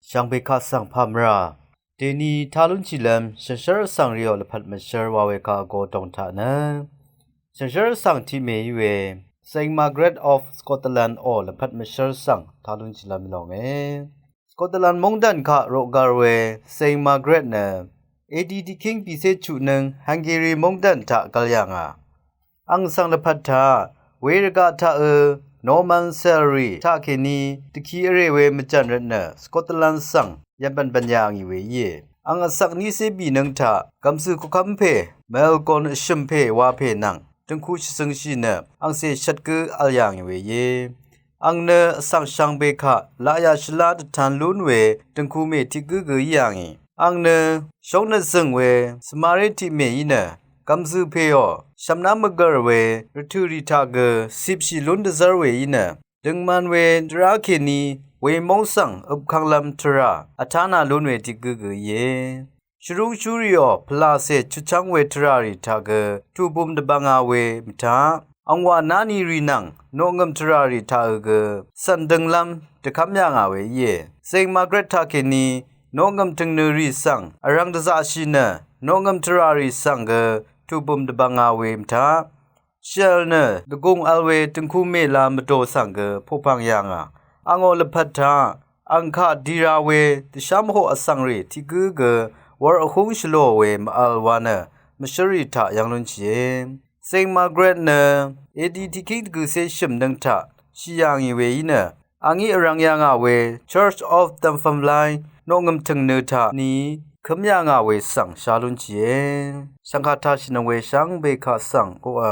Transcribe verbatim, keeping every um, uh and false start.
Shvngbe kaq svng pà mvrà dèni tá lúnshìlv́m shànshér vsvng rìò lvpat mvshv́r wa we kaq vgō dòng taq nø shànshér vsvng tiq mè í we Saint Margaret of Scotland ò lvpat mvshv́r svng tá lúnshìlv́m í lòngē. Scotland móngdàn kaq roqgvr we Saint Margaret nø A D tiqkíng bìcé chuqnøng Hungary móngdàn taq gvl yà ngà. Ang svng lvpat taq we rvgaq taq ø Norman Seeley taqkèní dvki vrè we mvjv̀n rvtnø Scotland svng yv̀ngbv̀n bv̀n yà ngì we íe. Ang vsvk nícé bìnøng taq gv̀msø̀ koqkv́m pè Melkon vshø̀m pè wa pè nvng døngku shvzøngshì nø angcè shvt gǿ vl yà ngì we íe. Ang nø vsvng shvngbe kaq laqyà shvlá dvtan lún we døngku mè tiq gǿ gø í yà ngì. Ang nø shóngnøt zø̀ng we svmaré tiq mè í nø gv̀mzø̀ pèò shv̀mná mvgv̀r we rvtø̀ rì taq gø cipshì lún dvzv́r we í nø døngman we dvrá kèní we móng svng øpkv́nglv́m tvrà vtánā lún we tiq gǿ gø íe. Shvrúngshúrìò pvlàcè chutchv́ng we tvràrì taq gø tubøm dvbvnga we mvtaq angwà náni rì nvng noqngø̀m tvràrì taq ø gø cv̀n dønglv́m dvkv́m yà ngà we íe. Saint Margaret taqkèní noqngø̀m tø̀ngnø rì svng vrvng dvzaqshì nø noqngø̀m tvràrì svng gø tubøm dvbvnga we mvtaq shvvl nø dvgùng vl we døngku mèla mvdò svng gø poqpv̀ng yà ngà. Angò lvpat taq ang kaq dira we dvshá mvhoq vsvng rì tiq gǿ gø wur vhúng shvlò we mvvl wa nø mvshǿr rì taq yv́ng lúnshìe. Saint Margaret nø A D tiqkíng dvgø̀cé shø̀m nøng taq shì yà ngì we í nø angí vrvng yà ngà we Church of Dunfermline noqngø̀m tø̀ngnø taq ni køm yà ngà we svng shá lúnshìe. Shvngkà taq shìnøng we shvngbe kaq svng koqà